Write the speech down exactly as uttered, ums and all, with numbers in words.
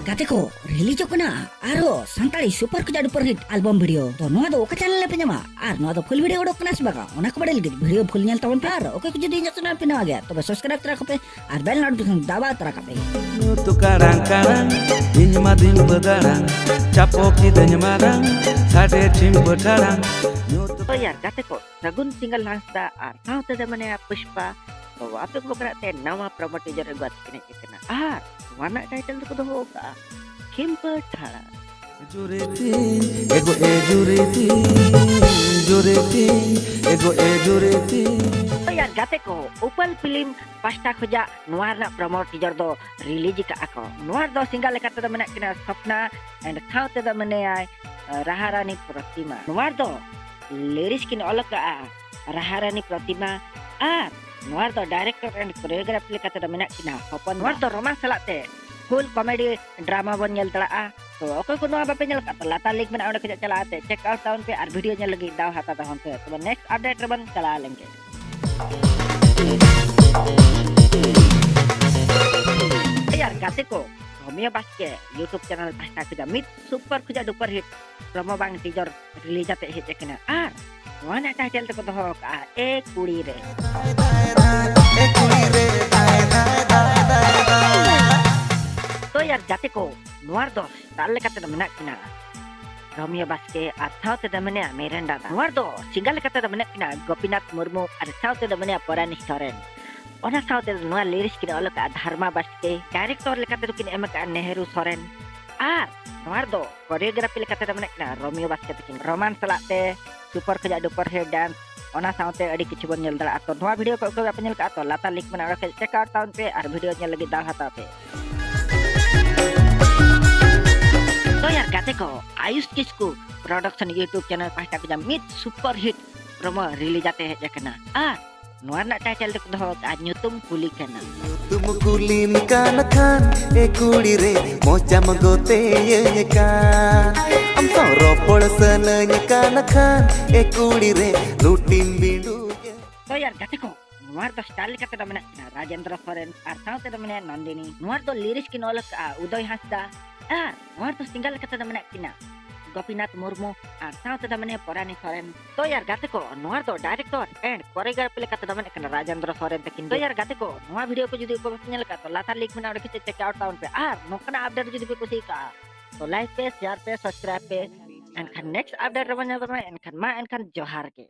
ᱜᱟᱛᱮ ᱠᱚ, ᱨᱤᱞᱤᱡᱚᱜ ᱠᱟᱱᱟ ᱟᱨᱦᱚᱸ ᱥᱟᱱᱛᱟᱲᱤ ᱥᱩᱯᱟᱨ ᱠᱷᱚᱡᱟᱜ ᱰᱩᱯᱟᱨ ᱦᱤᱴ ᱟᱞᱵᱟᱢ ᱵᱷᱤᱰᱤᱭᱳ᱾ ᱛᱚ ᱱᱚᱣᱟ ᱫᱚ ᱚᱠᱟ ᱪᱮᱱᱮᱞ ᱨᱮᱯᱮ ᱧᱟᱢᱟ ᱟᱨ ᱱᱚᱣᱟ ᱫᱚ ᱯᱷᱩᱞ ᱵᱷᱤᱰᱤᱭᱳ ᱩᱰᱩᱠ ᱠᱟᱱᱟ ᱥᱮ ᱵᱟᱝᱟ, ᱚᱱᱟ ᱠᱚ ᱵᱟᱲᱟᱭ ᱞᱟᱹᱜᱤᱫ ᱵᱷᱤᱰᱤᱭᱳ ᱯᱷᱩᱞ ᱧᱮᱞ ᱛᱟᱵᱚᱱ ᱯᱮ᱾ ᱟᱨ ᱚᱠᱚᱭ ᱠᱚ ᱡᱩᱫᱤ ᱤᱧᱟᱹᱜ ᱪᱮᱱᱮᱞ ᱯᱮ ᱱᱟᱣᱟ ᱜᱮᱭᱟ, ᱛᱚᱵᱮ ᱥᱟᱵᱥᱠᱨᱟᱭᱤᱵ ᱛᱚᱨᱟ ᱠᱚᱯᱮ ᱟᱨ ᱵᱮᱞ ᱱᱳᱴᱤᱯᱷᱤᱠᱮᱥᱚᱱ ᱫᱟᱵᱟᱣ ᱛᱚᱨᱟ ᱠᱟᱜ ᱯᱮ᱾ ᱧᱩᱛ ᱠᱟᱲᱟᱝ ᱠᱟᱲᱟᱝ, ᱤᱧ ᱢᱟ ᱫᱤᱱ ᱵᱟᱹᱫᱟᱲᱟᱝ, ᱪᱟᱯᱚ ᱠᱤᱫᱟᱹᱧ ᱢᱟᱨᱟᱝ, ᱥᱟᱰᱮ ᱴᱷᱤᱢᱯᱩ ᱴᱷᱟᱲᱟᱝ, ᱧᱩᱛ ᱛᱚ ᱭᱟᱨ ᱜᱟᱛᱮ ᱠᱚ, ᱥᱟᱹᱜᱩᱱ ᱥᱤᱝᱜᱟᱞ ᱦᱟᱸᱥᱫᱟ ᱟᱨ ᱥᱟᱶᱛᱮ ᱫᱚ ᱢᱮᱱᱟᱭᱟ ᱯᱩᱥᱯᱟ᱾ ᱛᱚ ᱟᱯᱮ ᱠᱚ ᱵᱟᱠᱷᱨᱟ ᱛᱮ ᱱᱟᱣᱟ ᱯᱨᱚᱢᱳ ᱴᱤᱡᱟᱨ ᱟᱹᱜᱩ ᱟᱛᱮ ᱠᱤᱱ ᱦᱮᱡ ᱟᱠᱟᱱᱟ ᱟᱨ ᱱᱚᱣᱟ ᱨᱮᱱᱟᱜ ᱴᱟᱭᱴᱮᱞ ᱫᱚᱠᱚ ᱫᱚᱦᱚ ᱟᱠᱟᱫᱼᱟ ᱠᱷᱤᱢᱯᱟᱹ ᱴᱷᱟᱲᱟ᱾ ᱡᱩᱨᱤᱛᱤ, ᱮᱜᱳ ᱮ ᱡᱩᱨᱤᱛᱤ, ᱡᱩᱨᱤᱛᱤ, ᱮᱜᱳ ᱮ ᱡᱩᱨᱤᱛᱤ᱾ ᱛᱚ ᱭᱟᱨ ᱜᱟᱛᱮ ᱠᱚ, ᱩᱯᱟᱞ ᱯᱷᱤᱞᱢ ᱯᱟᱥᱴᱟ ᱠᱷᱚᱡᱟᱜ ᱱᱚᱣᱟ ᱨᱮᱱᱟᱜ ᱯᱨᱚᱢᱳ ᱴᱤᱡᱟᱨ ᱫᱚ ᱨᱤᱞᱤᱡᱽ ᱟᱠᱟᱫᱼᱟ ᱠᱚ᱾ ᱱᱚᱣᱟ ᱨᱮᱫᱚ ᱥᱤᱝᱜᱟᱨ ᱞᱮᱠᱟ ᱛᱮᱫᱚ ᱢᱮᱱᱟᱜ ᱠᱤᱱᱟ ᱥᱚᱯᱱᱟ and ᱥᱟᱶᱛᱮ ᱫᱚ ᱢᱮᱱᱟᱭᱟ ᱨᱟᱦᱟᱨᱟᱱᱤ ᱯᱨᱚᱛᱤᱢᱟ᱾ ᱱᱚᱣᱟ ᱨᱮᱫᱚ ᱞᱤᱨᱤᱠᱥ ᱠᱤᱱ ᱚᱞ ᱟᱠᱟᱫᱼᱟ ᱨᱟᱦᱟᱨᱟᱱᱤ ᱯᱨᱚᱛᱤᱢᱟ ᱟᱨ ᱱᱚᱣᱟ ᱨᱮᱫᱚ ᱰᱟᱭᱨᱮᱠᱴᱚᱨ and ᱠᱳᱨᱤᱭᱳᱜᱨᱟᱯᱷ ᱞᱮᱠᱟ ᱛᱮᱫᱚ ᱢᱮᱱᱟᱜ ᱠᱤᱱᱟ ᱦᱚᱯᱚᱱ᱾ ᱱᱚᱣᱟ ᱨᱮᱫᱚ ᱨᱳᱢᱟᱱᱥ ᱥᱟᱞᱟᱜ ᱛᱮ ᱯᱷᱩᱞ ᱠᱚᱢᱮᱰᱤ ᱰᱨᱟᱢᱟ ᱵᱚᱱ ᱧᱮᱞ ᱫᱟᱲᱮᱭᱟᱜᱼᱟ᱾ ᱛᱚ ᱚᱠᱚᱭ ᱠᱚ ᱱᱚᱣᱟ ᱵᱟᱯᱮ ᱧᱮᱞ ᱟᱠᱟᱫ ᱛᱚ ᱞᱟᱛᱟᱨ ᱞᱤᱝᱠ ᱢᱮᱱᱟᱜᱼᱟ, ᱚᱸᱰᱮ ᱠᱷᱚᱱᱟᱜ ᱪᱟᱞᱟᱜ ᱛᱮ ᱪᱮᱠ ᱟᱣᱩᱴ ᱛᱟᱵᱚᱱ ᱯᱮ ᱟᱨ ᱵᱷᱤᱰᱤᱭᱳ ᱧᱮᱞ ᱞᱟᱹᱜᱤᱫ ᱫᱟᱣ ᱦᱟᱛᱟᱣ ᱛᱟᱵᱚᱱ ᱯᱮ᱾ ᱛᱚᱵᱮ ᱱᱮᱠᱥᱴ ᱟᱯᱰᱮᱴ ᱨᱮᱵᱚᱱ ᱪᱟᱞᱟᱣ ᱞᱮᱱ ᱜᱮ᱾ ᱮᱭᱟᱨ ᱜᱟᱛᱮ ᱠᱚ, ᱨᱳᱢᱤᱭᱳ ᱵᱟᱥᱠᱮ YouTube ᱪᱮᱱᱮᱞ ᱯᱟᱦᱴᱟ ᱠᱷᱚᱱᱟᱜ ᱢᱤᱫ ᱥᱩᱯᱟᱨ ᱠᱷᱚᱱᱟᱜ ᱰᱩᱯᱟᱨ ᱦᱤᱴ ᱯᱨᱚᱢᱳ ᱵᱟᱝ ᱴᱤᱡᱟᱨ ᱨᱤᱞᱤᱡᱽ ᱟᱛᱮ ᱦᱮᱡ ᱟᱠᱟᱱᱟ ᱟᱨ ᱱᱚᱣᱟ ᱨᱮᱱᱟᱜ ᱴᱟᱭᱴᱮᱞ ᱫᱚᱠᱚ ᱫᱚᱦᱚ ᱟᱠᱟᱫᱼᱟ ᱮ ᱠᱩᱲᱤ ᱨᱮ᱾ ᱛᱚ ᱭᱟᱨ ᱜᱟᱛᱮ ᱠᱚ, ᱱᱚᱣᱟ ᱨᱮᱫᱚ ᱥᱴᱟᱨ ᱞᱮᱠᱟᱛᱮ ᱫᱚ ᱢᱮᱱᱟᱜ ᱠᱤᱱᱟ ᱨᱳᱢᱤᱭᱳ ᱵᱟᱥᱠᱮ ᱟᱨ ᱥᱟᱶᱛᱮ ᱫᱚ ᱢᱮᱱᱟᱭᱟ ᱢᱤᱨᱟᱱᱰᱟ ᱫᱟ᱾ ᱱᱚᱣᱟ ᱨᱮᱫᱚ ᱥᱤᱝᱜᱟᱨ ᱞᱮᱠᱟᱛᱮ ᱫᱚ ᱢᱮᱱᱟᱜ ᱠᱤᱱᱟ ᱜᱳᱯᱤᱱᱟᱛᱷ ᱢᱩᱨᱢᱩ ᱟᱨ ᱥᱟᱶᱛᱮ ᱫᱚ ᱢᱮᱱᱟᱭᱟ ᱯᱚᱨᱟᱱᱤ ᱥᱚᱨᱮᱱ᱾ ᱚᱱᱟ ᱥᱟᱶᱛᱮ ᱱᱚᱣᱟ ᱞᱤᱨᱤᱠᱥ ᱠᱤᱱ ᱚᱞ ᱟᱠᱟᱫᱼᱟ ᱫᱷᱟᱨᱢᱟ ᱵᱟᱥᱠᱮ, ᱰᱟᱭᱨᱮᱠᱴᱚᱨ ᱞᱮᱠᱟᱛᱮ ᱫᱚᱠᱤᱱ ᱮᱢ ᱟᱠᱟᱫᱼᱟ ᱱᱮᱦᱨᱩ ᱥᱚᱨᱮᱱ ᱟᱨ ᱱᱚᱣᱟ ᱨᱮᱫᱚ ᱠᱳᱨᱤᱭᱳᱜᱨᱟᱯᱷᱤ ᱞᱮᱠᱟᱛᱮ ᱫᱚ ᱢᱮᱱᱟᱜ ᱠᱤᱱᱟ ᱨᱳᱢᱤᱭᱳ ᱵᱟᱥᱠᱮ ᱛᱟᱹᱠᱤᱱ᱾ ᱨᱳᱢᱟᱱᱥ ᱥᱟᱞᱟᱜ ᱛᱮ ᱥᱩᱯᱟᱨ ᱠᱷᱚᱱᱟᱜ ᱰᱩᱯᱟᱨ ᱦᱤᱴ ᱰᱟᱱᱥ, ᱚᱱᱟ ᱥᱟᱶᱛᱮ ᱟᱹᱰᱤ ᱠᱤᱪᱷᱩ ᱵᱚᱱ ᱧᱮᱞ ᱫᱟᱲᱮᱭᱟᱜᱼᱟ᱾ ᱛᱚ ᱱᱚᱣᱟ ᱵᱷᱤᱰᱤᱭᱳ ᱠᱚ ᱚᱠᱚᱭ ᱵᱟᱯᱮ ᱧᱮᱞ ᱠᱟᱜᱼᱟ ᱛᱚ ᱞᱟᱛᱟᱨ ᱞᱤᱝᱠ ᱢᱮᱱᱟᱜᱼᱟ, ᱚᱸᱰᱮ ᱠᱷᱚᱱ ᱪᱮᱠ ᱟᱣᱩᱴ ᱛᱟᱵᱚᱱ ᱯᱮ ᱟᱨ ᱵᱷᱤᱰᱤᱭᱳ ᱧᱮᱞ ᱞᱟᱹᱜᱤᱫ ᱫᱟᱣ ᱦᱟᱛᱟᱣ ᱯᱮ᱾ ᱛᱚ ᱭᱟᱨ ᱜᱟᱛᱮ ᱠᱚ, ᱟᱭᱩᱥ ᱠᱤᱥᱠᱩ ᱯᱨᱚᱰᱟᱠᱥᱚᱱ YouTube ᱪᱮᱱᱮᱞ ᱯᱟᱦᱴᱟ ᱠᱷᱚᱱᱟᱜ ᱢᱤᱫ ᱥᱩᱯᱟᱨ ᱦᱤᱴ ᱯᱨᱚᱢᱳ ᱨᱤᱞᱤᱡᱽ ᱟᱛᱮ ᱦᱮᱡ ᱟᱠᱟᱱᱟ ᱟᱨ ᱱᱚᱣᱟ ᱨᱮᱱᱟᱜ ᱴᱟᱭᱴᱮᱞ ᱫᱚᱠᱚ ᱫᱚᱦᱚ ᱟᱠᱟᱫᱼᱟ ᱧᱩᱛᱩᱢ ᱠᱩᱞᱤ ᱠᱟᱱᱟ᱾ ᱧᱩᱛᱩᱢ ᱠᱩᱞᱤᱢ ᱠᱟᱱ ᱠᱷᱟᱱ, ᱮ ᱠᱩᱲᱤ ᱨᱮ, ᱢᱚᱪᱟᱢ ᱜᱚᱛᱮᱭᱟᱹᱧ ᱠᱟᱱ᱾ ᱟᱢ ᱥᱟᱶ ᱨᱚᱯᱚᱲ ᱥᱟᱱᱟᱧ ᱠᱟᱱ ᱠᱷᱟᱱ, ᱮ ᱠᱩᱲᱤ ᱨᱮ, ᱞᱩᱴᱤᱢ ᱵᱤᱸᱰᱩᱭᱟᱹᱧ᱾ ᱛᱚ ᱭᱟᱨ ᱜᱟᱛᱮ ᱠᱚ, ᱱᱚᱣᱟ ᱨᱮᱫᱚ ᱥᱴᱟᱨ ᱞᱮᱠᱟ ᱛᱮᱫᱚ ᱢᱮᱱᱟᱜ ᱠᱤᱱᱟ ᱨᱟᱡᱮᱱᱫᱨᱚ ᱥᱚᱨᱮᱱ ᱟᱨ ᱥᱟᱶᱛᱮ ᱫᱚ ᱢᱮᱱᱟᱭᱟ ᱱᱚᱱᱫᱤᱱᱤ᱾ ᱱᱚᱣᱟ ᱨᱮᱫᱚ ᱞᱤᱨᱤᱠᱥ ᱠᱤᱱ ᱚᱞ ᱟᱠᱟᱫᱼᱟ ᱩᱫᱚᱭ ᱦᱟᱸᱥᱫᱟ ᱟᱨ ᱱᱚᱣᱟ ᱨᱮᱫᱚ ᱥᱤᱝᱜᱟᱨ ᱞᱮᱠᱟ ᱛᱮᱫᱚ ᱢᱮᱱᱟᱜ ᱠᱤᱱᱟ ᱜᱳᱯᱤᱱᱟᱛᱷ ᱢᱩᱨᱢᱩ ᱟᱨ ᱥᱟᱶᱛᱮ ᱫᱚ ᱢᱮᱱᱟᱭᱟ ᱯᱚᱨᱟᱱᱤ ᱥᱚᱨᱮᱱ᱾ ᱛᱚ ᱭᱟᱨ ᱜᱟᱛᱮ ᱠᱚ, ᱱᱚᱣᱟ ᱨᱮᱫᱚ ᱰᱟᱭᱨᱮᱠᱴᱚᱨ ᱮᱱᱰ ᱠᱳᱨᱤᱭᱳᱜᱨᱟᱯᱷᱤ ᱞᱮᱠᱟ ᱛᱮᱫᱚ ᱢᱮᱱᱟᱜ ᱠᱤᱱᱟ ᱨᱟᱡᱮᱱᱫᱨᱚ ᱥᱚᱨᱮᱱ ᱛᱟᱹᱠᱤᱱ᱾ ᱛᱚ ᱭᱟᱨ ᱜᱟᱛᱮ ᱠᱚ, ᱱᱚᱣᱟ ᱵᱷᱤᱰᱤᱭᱳ ᱠᱚ ᱡᱩᱫᱤ ᱚᱠᱚᱭ ᱵᱟᱯᱮ ᱧᱮᱞ ᱟᱠᱟᱫ ᱛᱚ ᱞᱟᱛᱟᱨ ᱞᱤᱝᱠ ᱢᱮᱱᱟᱜᱼᱟ, ᱚᱸᱰᱮ ᱠᱷᱚᱱ ᱪᱮᱠ ᱟᱣᱩᱴ ᱛᱟᱵᱚᱱ ᱯᱮ᱾ ᱟᱨ ᱱᱚᱝᱠᱟᱱᱟᱜ ᱟᱯᱰᱮᱴ ᱡᱩᱫᱤ ᱯᱮ ᱠᱩᱥᱤ ᱟᱠᱟᱫᱼᱟ ᱛᱚ ᱞᱟᱭᱤᱠ ᱯᱮ, ᱥᱮᱭᱟᱨ ᱯᱮ, ᱥᱟᱵᱥᱠᱨᱟᱭᱤᱵ ᱯᱮ᱾ ᱮᱱᱠᱷᱟᱱ ᱱᱮᱠᱥᱴ ᱟᱯᱰᱮᱴ ᱨᱮᱵᱚᱱ ᱧᱟᱯᱟᱢᱟ᱾ ᱮᱱᱠᱷᱟᱱ ᱢᱟ ᱮᱱᱠᱷᱟᱱ ᱡᱚᱦᱟᱨ ᱜᱮ᱾